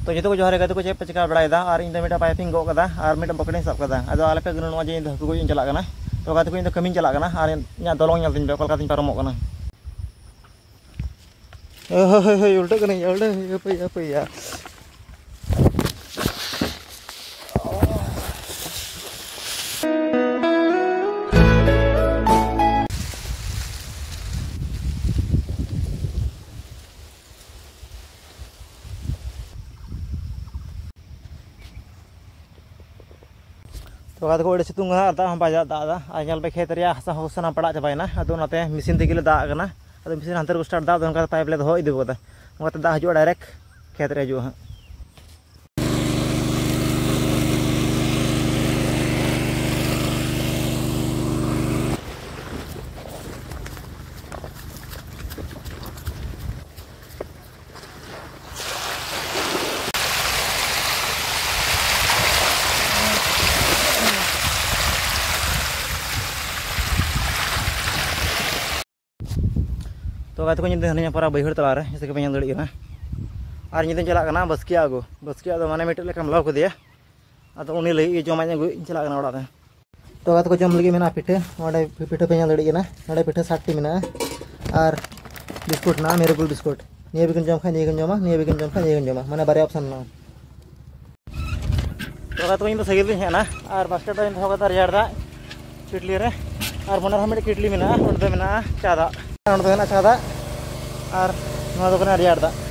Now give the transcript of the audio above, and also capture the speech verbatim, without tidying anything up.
ᱛᱚ ᱡᱚᱛᱚ ᱠᱚ ᱡᱚᱦᱟᱨ ᱜᱮ ᱜᱟᱛᱮ ᱠᱚ, ᱪᱮᱫ ᱯᱮ ᱪᱮᱠᱟ ᱵᱟᱲᱟᱭᱮᱫᱟ? ᱟᱨ ᱤᱧ ᱫᱚ ᱢᱤᱫᱴᱟᱝ ᱯᱟᱭᱤᱯ ᱤᱧ ᱜᱚᱜ ᱠᱟᱫᱟ ᱟᱨ ᱢᱤᱫᱴᱟᱝ ᱵᱚᱠᱮᱴ ᱤᱧ ᱥᱟᱵ ᱠᱟᱫᱟ᱾ ᱟᱫᱚ ᱟᱞᱮ ᱯᱮ ᱜᱟᱱᱚᱜᱼᱟ ᱡᱮ ᱤᱧ ᱫᱚ ᱦᱟᱹᱠᱩ ᱜᱚᱡ ᱤᱧ ᱪᱟᱞᱟᱜ ᱠᱟᱱᱟ᱾ ᱛᱚ ᱜᱟᱛᱮ ᱠᱚ, ᱤᱧ ᱫᱚ ᱠᱟᱹᱢᱤᱧ ᱪᱟᱞᱟᱜ ᱠᱟᱱᱟ ᱟᱨ ᱤᱧᱟᱹᱜ ᱫᱚᱞᱚᱝ ᱧᱮᱞ ᱛᱤᱧ ᱯᱮ ᱚᱠᱟ ᱞᱮᱠᱟᱛᱤᱧ ᱯᱟᱨᱚᱢᱚᱜ ᱠᱟᱱᱟ᱾ ᱦᱳᱭ, ᱦᱳᱭ, ᱦᱳᱭ, ᱩᱞᱴᱟᱹᱜ ᱠᱟᱹᱱᱟᱹᱧ, ᱩᱞᱴᱟᱹ, ᱦᱟᱹᱯᱟᱹᱭ, ᱦᱟᱹᱯᱟᱹᱭ, ᱭᱟ᱾ ᱛᱚ ᱜᱟᱛᱮ ᱠᱚ, ᱟᱹᱰᱤ ᱥᱤᱛᱩᱝ ᱠᱟᱱᱟ ᱟᱨ ᱫᱟᱜ ᱦᱚᱸ ᱵᱟᱭ ᱫᱟᱜ ᱮᱫᱟ᱾ ᱟᱨ ᱧᱮᱞ ᱯᱮ, ᱠᱷᱮᱛ ᱨᱮᱭᱟᱜ ᱦᱟᱥᱟ ᱦᱚᱸ ᱥᱟᱱᱟᱢ ᱯᱟᱲᱟᱜ ᱪᱟᱵᱟᱭᱮᱱᱟ᱾ ᱟᱫᱚ ᱚᱱᱟᱛᱮ ᱢᱮᱥᱤᱱ ᱛᱮᱜᱮ ᱞᱮ ᱫᱟᱜ ᱠᱟᱱᱟ᱾ ᱟᱫᱚ ᱢᱮᱥᱤᱱ ᱦᱟᱱᱛᱮ ᱨᱮᱠᱚ ᱥᱴᱟᱨᱴ ᱮᱫᱟ, ᱟᱫᱚ ᱚᱱᱠᱟᱛᱮ ᱯᱟᱭᱤᱯ ᱞᱮ ᱫᱚᱦᱚ ᱤᱫᱤ ᱠᱟᱫᱟ᱾ ᱚᱱᱠᱟᱛᱮ ᱫᱟᱜ ᱦᱤᱡᱩᱜᱼᱟ, ᱰᱟᱭᱨᱮᱠᱴ ᱠᱷᱮᱛ ᱨᱮ ᱦᱤᱡᱩᱜᱼᱟ ᱦᱟᱸᱜ᱾ ᱛᱚ ᱜᱟᱛᱮ ᱠᱚ, ᱧᱤᱫᱟᱹ ᱦᱟᱹᱱᱤᱧᱟ ᱯᱟᱨᱟ ᱵᱟᱹᱭᱦᱟᱹᱲ ᱛᱟᱞᱟ ᱨᱮ, ᱡᱮᱭᱥᱮ ᱠᱤ ᱯᱮ ᱧᱮᱞ ᱫᱟᱲᱮᱭᱟᱜ ᱠᱟᱱᱟ᱾ ᱟᱨ ᱧᱤᱫᱟᱹᱧ ᱪᱟᱞᱟᱜ ᱠᱟᱱᱟ ᱵᱟᱥᱠᱮᱭᱟᱜ ᱟᱹᱜᱩ᱾ ᱵᱟᱥᱠᱮᱭᱟᱜ ᱫᱚ ᱢᱟᱱᱮ ᱢᱤᱫᱴᱮᱡ ᱞᱮᱠᱟᱢ ᱞᱟᱹᱣ ᱠᱮᱫᱮᱭᱟ, ᱟᱫᱚ ᱩᱱᱤ ᱞᱟᱹᱜᱤᱫ ᱜᱮ ᱡᱚᱢᱟᱜ ᱤᱧ ᱟᱹᱜᱩᱭ, ᱤᱧ ᱪᱟᱞᱟᱜ ᱠᱟᱱᱟ ᱚᱲᱟᱜ ᱛᱮ᱾ ᱛᱚ ᱜᱟᱛᱮ ᱠᱚ, ᱡᱚᱢ ᱞᱟᱹᱜᱤᱫ ᱢᱮᱱᱟᱜᱼᱟ ᱯᱤᱴᱷᱟᱹ᱾ ᱱᱚᱰᱮ ᱯᱤᱴᱷᱟᱹ ᱯᱮ ᱧᱮᱞ ᱫᱟᱲᱮᱭᱟᱜ ᱠᱟᱱᱟ, ᱱᱚᱰᱮ ᱯᱤᱴᱷᱟᱹ ᱥᱟᱛᱴᱤ ᱢᱮᱱᱟᱜᱼᱟ᱾ ᱟᱨ ᱵᱤᱥᱠᱩᱴ ᱢᱮᱱᱟᱜᱼᱟ, ᱢᱮᱨᱤᱜᱳᱞᱰ ᱵᱤᱥᱠᱩᱴ᱾ ᱱᱤᱭᱟᱹ ᱵᱤᱱ ᱡᱚᱢ ᱠᱷᱟᱱ ᱱᱤᱭᱟᱹ ᱵᱤᱱ ᱡᱚᱢᱟ, ᱱᱤᱭᱟᱹ ᱵᱤᱱ ᱡᱚᱢ ᱠᱷᱟᱱ ᱱᱤᱭᱟᱹ ᱵᱤᱱ ᱡᱚᱢᱟ, ᱢᱟᱱᱮ ᱵᱟᱨᱭᱟ ᱚᱯᱥᱮᱱ ᱢᱮᱱᱟᱜᱼᱟ᱾ ᱛᱚ ᱜᱟᱛᱮ ᱠᱚ, ᱤᱧ ᱫᱚ ᱥᱟᱭᱠᱮᱞ ᱛᱤᱧ ᱦᱮᱡ ᱮᱱᱟ ᱟᱨ ᱵᱟᱥᱠᱮᱴ ᱨᱮᱧ ᱫᱚᱦᱚ ᱠᱟᱫᱟ ᱨᱮᱭᱟᱲ ᱫᱟᱜ ᱠᱮᱴᱞᱤ ᱨᱮ᱾ ᱟᱨ ᱢᱚᱱᱮ ᱨᱮᱦᱚᱸ ᱢᱤᱫᱴᱮᱡ ᱠᱮᱴᱞᱤ ᱢᱮᱱᱟᱜᱼᱟ, ᱚᱸᱰᱮ ᱫᱚ ᱢᱮᱱᱟᱜᱼᱟ ᱪᱟ ᱫᱟᱜ, ᱟᱨ ᱚᱸᱰᱮ ᱫᱚ ᱢᱮᱱᱟᱜᱼᱟ ᱪᱟ ᱫᱟᱜ, ᱟᱨ ᱱᱚᱣᱟ ᱫᱚ ᱠᱟᱱᱟ ᱨᱮᱭᱟᱲ ᱫᱟᱜ᱾